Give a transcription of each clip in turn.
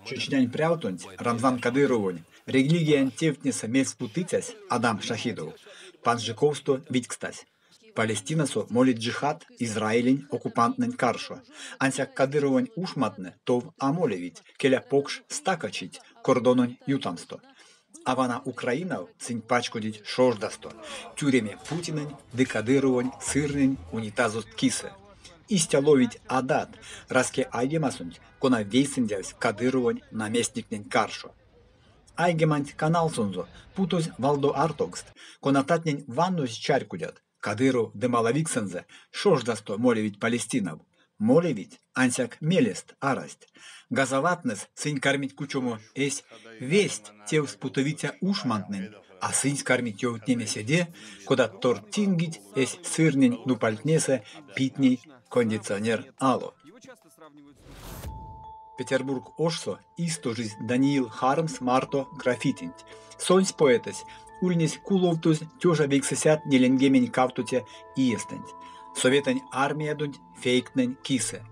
Чечнянь прявтонть Рамзан Кадыровонь религиянь тевтнесэ мельспутыцясь Адам Шахидов панжиковсто видькстась: Палестинасо моли джихад Израилень оккупанттнэнь каршо, ансяк Кадыровонь ушмантнэ тов а молевить, келя покш стакачить кордононть ютамсто. А вана Украинав сынь пачкодить шождасто, тюреме Путинэнь ды Кадыровонь сырнень унитазост кисэ. Истя ловить Адат раськеайгемасонть, кона вейсэндявсь Кадыровонь наместниктнень каршо. Айгеманть каналсонзо путозь валдо артовкст, конатнень ваннозь чарькодят: Кадыров ды малавиксэнзэ шождасто молевить Палестинав. Молевить, ансяк мелест арасть. Газаваттнэс сынь кармить кучомо эсь весть тевс путовиця ушмантнэнь, а сынсь кармить ёвтнеме седе, кода тортингить эсь сырнень нупальтнесэ питней кондиционер ало. Петербург ошсо истожизь Даниил Хармс марто граффитинть. Сонсь поэтэсь ульнесь куловтозь 1942 иестэнть Советэнь армиядонть фейктнень кисэ.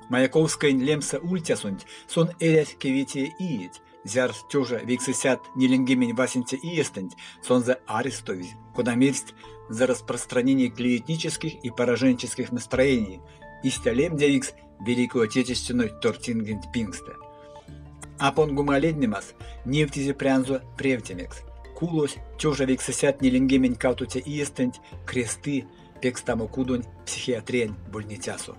Маяковскоень лемсэ ульцясонть сон эрясь кеветее иеть, зярс 1948 иестэнть сонзэ арестовизь, кода мерсть, за распространение клеветнических и пораженческих настроений, истя лемдявикс Великой Отечественной тортингенть пингстэ. А понгома леднемас невтизе прянзо превтемекс. Кулось 1942 иестэнть Кресты пекстамо кудонь психиатриянь больницясо.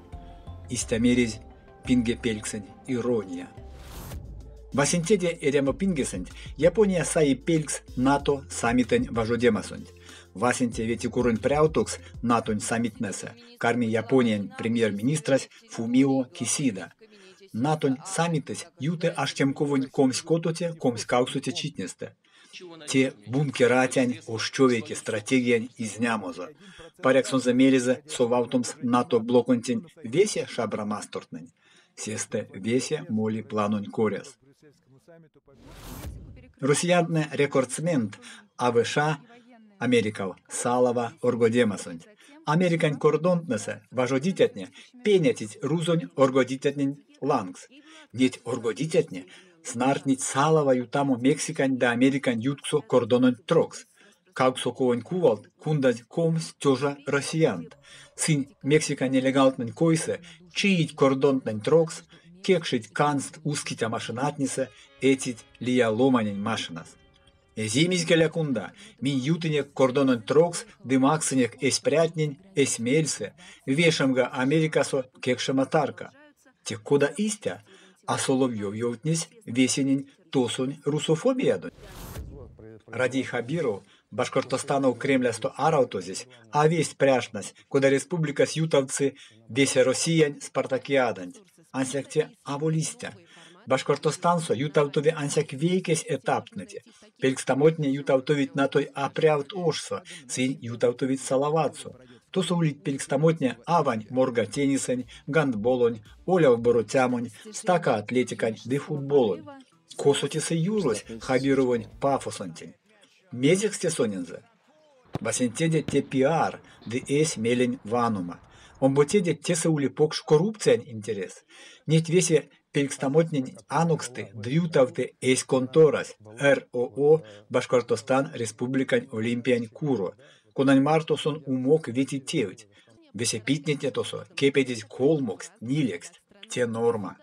Истя мерезь, пингепельксэнь ирония. Васенцеде эрямопингесэнть Япония саи пелькс НАТО саммитэнь важодемасонть. Васенце ветикуронь прявтокс НАТО-нь саммиттнэсэ карми Япониянь премьер-министрась Фумио Кисида. НАТО-нь саммитэсь юты аштемковонь 26-28 читнестэ. Те Бункер-атянь оштё вейке стратегиянь изнямозо. Паряк сонзэ мелезэ совавтомс НАТО блоконтень весе шабра мастортнэнь? Сестэ весе моли планонь коряс. Россиянтнэ рекордсмент АВШ-а Америкав салава оргодемасонть. Американь кордонтнэсэ важодицятне пеняцить рузонь оргодицятнень лангс. Неть оргодицятне снартнить салава ютамо Мексикань ды Американь ютксо кордононть трокс. Кавксо ковонь кувалт кундазь 20 000 россиянт. Сынь Мексикань нелегалтнэнь койсэ чиить кордонтнэнь трокс, кекшить канст ускиця машинатнесэ, эцить лия ломанень машинас. Эзимизь келя кунда, минь ютынек кордононть трокс ды максынек эсь прятнень эсь мельсэ, вешемга Америкасо кекшема тарка. Те кода истя? А Соловьев ёвтнесь весенень тосонь русофобиядонть? Радий Хабиров, Башкортостанов Кремлясто аравтозесь, а весть пря шнась, кода республикась ютавтсы весероссиянь спартакиаданть. Ансяк те аволь истя. Башкортостансо ютавтови ансяк вейкесь этаптнэде. Пелькстамотне ютавтовить натой а прявт ошсо, сынь ютавтовить Салаватсо. Тосо улить пелькстамотне авань морга теннисэнь, гандболонь, оляв бороцямонь, стака атлетикань ды футболонь. Косо тесэ юрось Хабировонь пафосонтень? Мезекс те сонензэ? Васенцеде те пиар ды эсь мелень ванома. Омбоцеде тесэ ули покш коррупциянь интерес. Неть весе пелькстамотнень аноксты ды ютавты эсь конторась РОО "Башкортостан Республикань Олимпиянь куро", конань марто сон умок вети тевть. Весе питнетне тосо кепедезь колмоксть, нилексть. Те норма.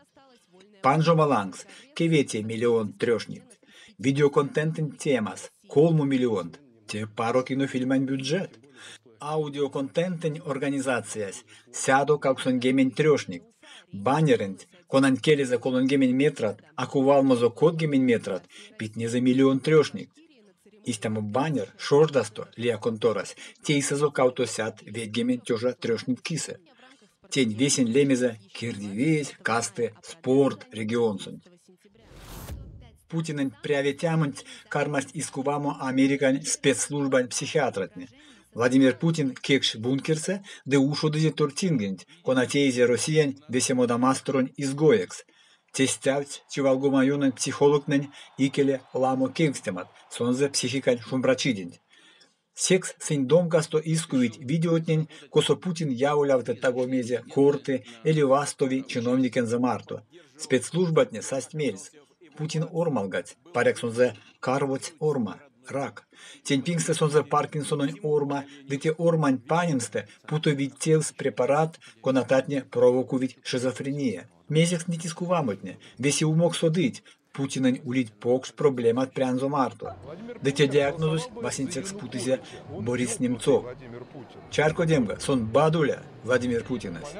Панжома лангс кеветее миллионт трёшникть. Видеоконтентэнть теемас колмо миллионт. Те паро кинофильмань бюджет. Аудиоконтентэнь организациясь 180 трёшникть. Баннерэнть, конань келезэ 30 метрат, а кувалмозо 30 метрат, питнезэ миллион трёшникть. Истямо баннер шождасто лия конторась тейсызэ 290 000 трёшникть кисэ. Тень весень лемезэ кирдивиесь касты спорт регионсонть. Путинэнь пряветямонть кармасть искувамо Американь спецслужбань психиатратне. Владимир Путин кекшсь бункерсэ ды ушодызе тортингенть, кона теизе Россиянть весе модамасторонь изгоекс. Те стявтсь чивалгома ёнонь психологтнэнь икеле ламо кевкстемат сонзэ психикань шумбрачиденть. Секс сынь домкасто искувить видеотнень, косо Путин яволявты таго-мезе, корты эли вастови чиновникензэ марто. Спецслужбатне састь мельс: Путин ормалгадсь, паряк, сонзэ карводсь орма, рак. Тень пингстэ сонзэ Паркинсононь орма, ды те орманть панемстэ путовить тевс препаратт, конататне провокувить шизофрения. Мезекс неть искувамотне? Весе умок содыть, Путинэнь улить покшт проблемат прянзо марто. Ды те диагнозось васенцекс путызе Борис Немцов. Чарькодемга, сон бадуля, Владимир Путинэсь.